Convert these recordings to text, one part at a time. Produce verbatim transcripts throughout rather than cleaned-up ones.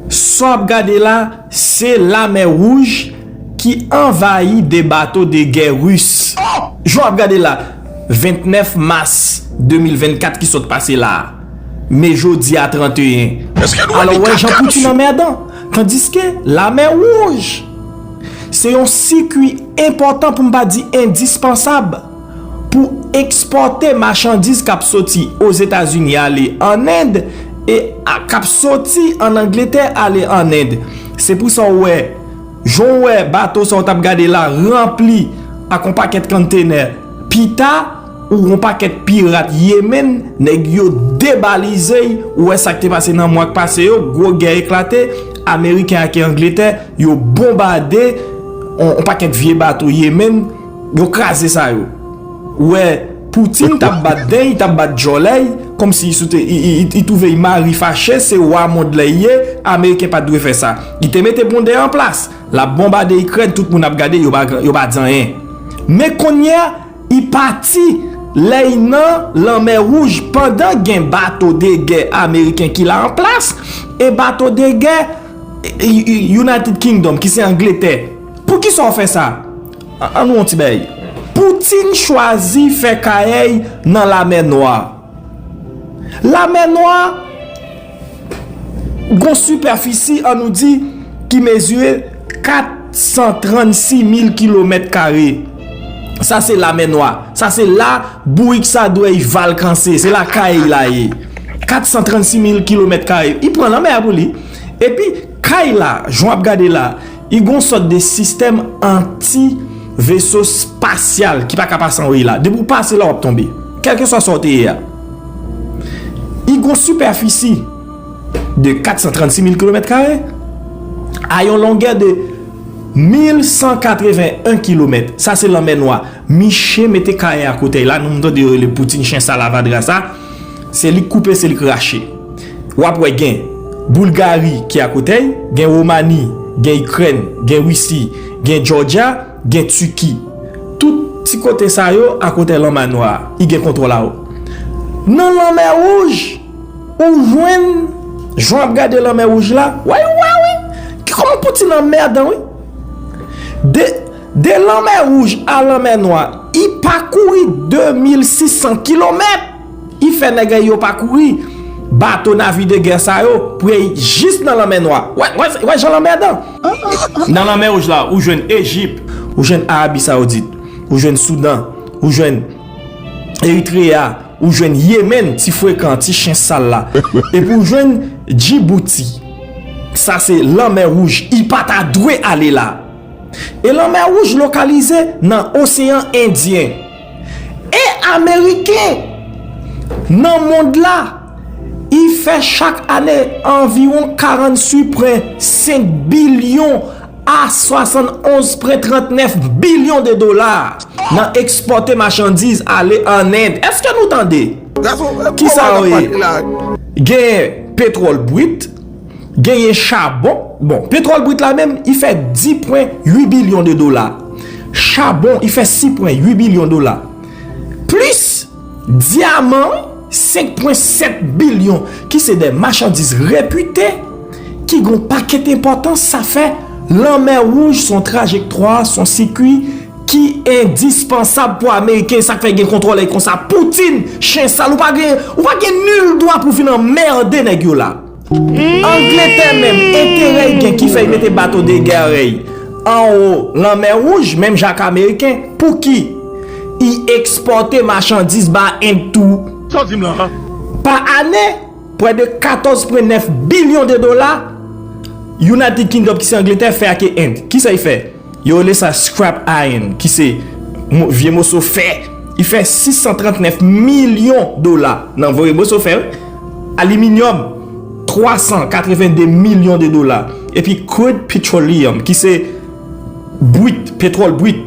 Sa w ap gade la, se Lamè Wouj ki anvayi de bato de gè ris. Jan w ap gade la, vennèf mas de mil vennkat ki sot pase la a. Men jodi a tranteyen. Alò, w wè jan Poutin anmèdan. Tandiske Lamè Wouj se yon sikui enpòtan, pou m pa di endispansab, pou ekspòte machandiz k ap soti Ozetazini ale ann End e k ap soti ann Angletè ale ann End. Se pou sa w wè, jan w wè bato sa w t ap gade la ranpli ak yon pakèt konntenè, pita, ou yon pakèt pirat Yemen, nèg yo debalize y, ou wè sa k te pase nan mwa k pase yo, gwo gè eklate, Ameriken ak Angletè, yo bonbade yon, yon pakèt vye bato Yemen, yo kraze sa yo. Ou wè, Poutin t ap bat den, li t ap bat djòlè y, kòmsi li sou te, li, li, li, li twouve l mari fache, se wa mond la li ye, Ameriken pa t dwe fè sa. Li te mete Biden an plas, l ap bonbade Ikrèn, tout moun ap gade, yo pa, yo pa di anyen. Men kounye a, li pati, lè li nan Lanmè Wouj, pandan gen bato de gè ameriken ki la an plas, e bato de gè, e, e, United Kingdom, ki se Angletè. Poukisa w fè sa? An, ann wè yon ti bagay. Poutin chwazi fè kayèy nan Lamè Nwa. Lamè Nwa gon sipèfisi, ann nou di, ki mezire kat san trannsis mil kilomèt kare. Sa se Lamè Nwa. Sa se la bourik sa dwèy valkanse. Se la kay la ye. Kat san trannsis mil kilomèt kare. Li pran lanmè a pou li. Epi, kay la, jan w ap gade la, li gon sòt de sistèm anti veso espasyal ki pa ka pase anwo la. Depi w pase la, w ap tonbe. Kèlkeswa sa w te ye a. Li gon sipèfisi de kat san trannsis mil kilomèt kare a yon longè de mil san katreven en kilomèt. Sa se Lanmè Nwa. Miche mete kayèy a kote l la, nou m tande yo rele Poutin chen sa lavadra sa. Se li k koupe, se li k rache. W ap wè gen Boulgari ki akote l, gen Womani, gen Ikrèn, gen Risi, gen Jòjya, gen Tiki. Tout ti kote sa yo akote Lanmè Nwa a, li gen kontwòl a yo. Nan Lanmè Wouj, ou jwenn, jan w ap gade Lanmè Wouj la, w a wè wi, ki kòman Poutin anmèdan wi. De, de Lanmè Wouj a Lanmè Nwa, li pakouri de mil sis san kilomèt. Li fè nèg yo pakouri bato navi de gè sa yo pou y al jis nan Lanmè Nwa. Wè, wè, wè jan l anmèdan. Nan Lanmè Wouj la, ou jwenn Ejip, ou jwenn Arabi Sawoudit, ou jwenn Soudan, ou jwenn Eritreya, ou jwenn Yemen, ti frekan, ti chen sal la. Epi ou jwenn Djibouti. Sa se Lanmè Wouj. Li pa ta dwe ale la. E Lanmè Wouj lokalize nan Oseyan Endyen. E Ameriken nan mond la, li fè chak ane anviwon karannsis pwen senk bilyon a swasannonz pwen trannèf bilyon de dola nan ekspòte machandiz ale ann End. Èske nou tande? Kisa yo ye? Gen petwòl brit, genyen chabon. Bon, petwòl brit la menm, li fè dis pwen uit bilyon de dola. Chabon, li fè sis pwen uit bilyon dola. Plis dyaman, senk pwen sèt bilyon, ki se de machandiz repite, ki gen yon pakèt enpòtans, sa fè Lanmè Wouj se yon trajektwa, se yon sikui ki endispansab pou Ameriken, sa k fè gen kontwòl konsa. Poutin, chen sal, ou pa gen, ou pa gen nil dwa pou vin anmède nèg yo la. Angletè menm, enterè l gen ki fè l mete bato de gè l anwo Lanmè Wouj, menm jan ak Ameriken. Pouki? Li ekspòte machandiz ba End tou. Sa w di m la? Pa ane, prè de katòz pwen nèf bilyon de dola United Kingdom, ki se Angletè, fè ak End. Kisa l fè? Yo rele sa scrap iron, ki se mo-, vye moso fè. Li fè sis san trannèf milyon dola nan voye moso fè, wi. Aliminyòm, twa san katrevende milyon de dola. Epi crude petroleum, ki se brit, petwòl brit,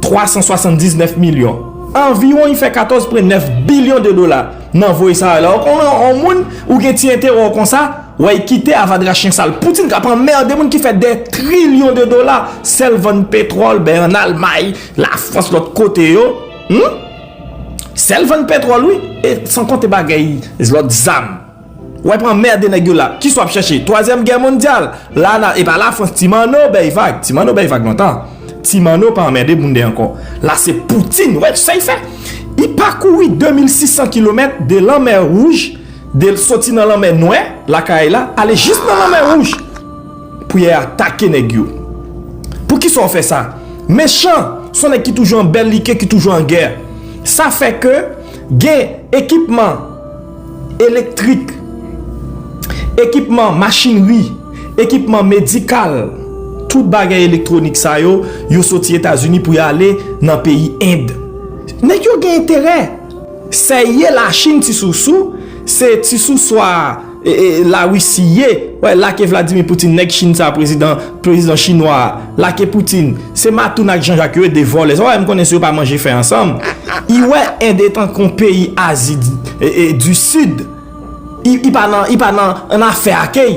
twa san swasanndiznèf milyon. Anviwon, li fè katòz pwen nèf bilyon de dola nan voye sa la. Ou konnen, yon moun, ou gen ti enterè w konsa, w al kite avadra chen sal Poutin k ap anmède moun ki fè dè trilyon de dola, sèl vann petwòl, bay ann Almay, Lafrans, lòt kote yo. Hmm? Sèl vann petwòl, wi. E san konte bagay, lòt zam. W ap anmède nèg yo la. Kisa w ap chèche? Twazyèm gè mondyal. La, na, e pa Lafrans, Ti Manno bay vag. Ti Manno bay vag lontan. Ti Manno pa anmède moun de ankò. La, se Poutine. Wè sa l fè? Li pakouri de mil sis san kilomèt de Lanmè Wouj, de soti nan Lanmè Nwè, lakay la, ale jis nan Lanmè Wouj pou y atake nèg yo. Poukisa w fè sa? Mechan, se yon nèg ki toujou an bèl like, ki toujou an gè. Sa fè ke gen ekipman elektrik, ekipman machinri, ekipman medikal, tout bagay elektwonik sa yo, yo soti Etazini pou y ale nan peyi End. Nèg yo gen enterè. Sèye Lachin ti sousou, se ti sousou a e, e, Larisi ye. Wè, la ke Vladimir Putin, nèg Chin sa, prezidan, prezidan chinwa a, la ke Putin, se Matoun ak Janjak yo ye, de vòlè. Sa w wè, m konnen si yo pa manje fè ansanm. I wè End etan kon peyi Azi di, e, e, di Sid. I, i pa nan, i pa nan, an afè ake.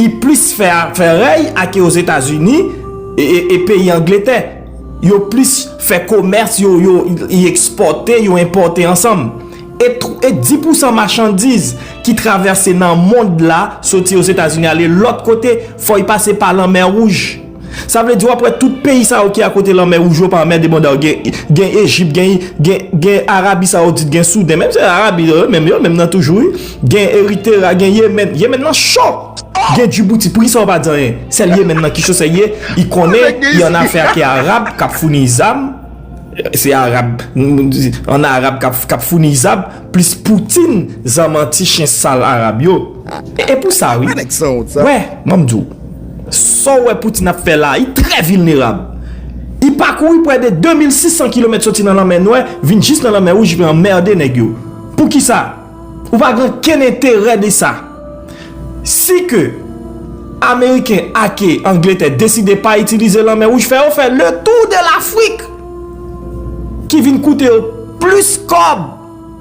I plis fè afè rèy ake Ozetazini e, e, e peyi Angletè. Yo plis fè komès, yo, yo, i ekspòte, yo enpòte ansanm. E, tw- e dis pousan machandiz ki travèse nan mond la, soti Ozetazini ale lòt kote, fò y pase pa Lanmè Wouj. Sa vle di w ap wè tout peyi sa yo ki akote Lanmè Wouj yo pa anmède banda yo. Gen, gen Ejip, gen, gen, gen Arabi Sawoudit, gen Soudan. Menm se Arabi yo, menm yo, menm nan toujou, wi. Gen Eritera, gen Yemen. Yemen nan cho. Gen Djibouti. Poukisa w pa di anyen? Sèl Yemen nan ki cho, sèl ye, i konnen, i an afè ake Arab k ap founi zam. Se Arab, an Arab k ap, k ap founi zam, plis Poutine, zanmanti chen sal Arab yo. E, e pou sa, wi. Wè, ban m di w. Sa w wè Poutine ap fè la, li trè vilnerab. Li pakouri prè de de mil sis san kilomèt soti nan Lanmè Nwè, vin jis nan Lanmè Wouj, vin anmède nèg yo. Poukisa? Ou pa gen okenn enterè de sa. Si ke Ameriken ake Angletè deside pa itilize Lanmè Wouj, fè yo fè le tour de Lafrik ki vin koute yo plis kòb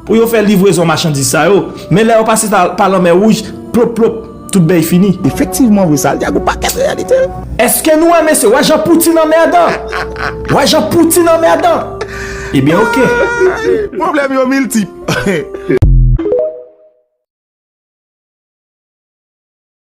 pou yo fè livrezon machandiz sa yo. Men lè yo pase ta- pa Lanmè Wouj, plop, plop, tout bèy fini. Efektivman, vre sa, l di ak yon pakèt reyalite. Èske nou wè, mesye, wè jan Poutine anmèdan? Wè jan Poutine anmèdan? Ebyen, oke. Pwoblèm yo miltip.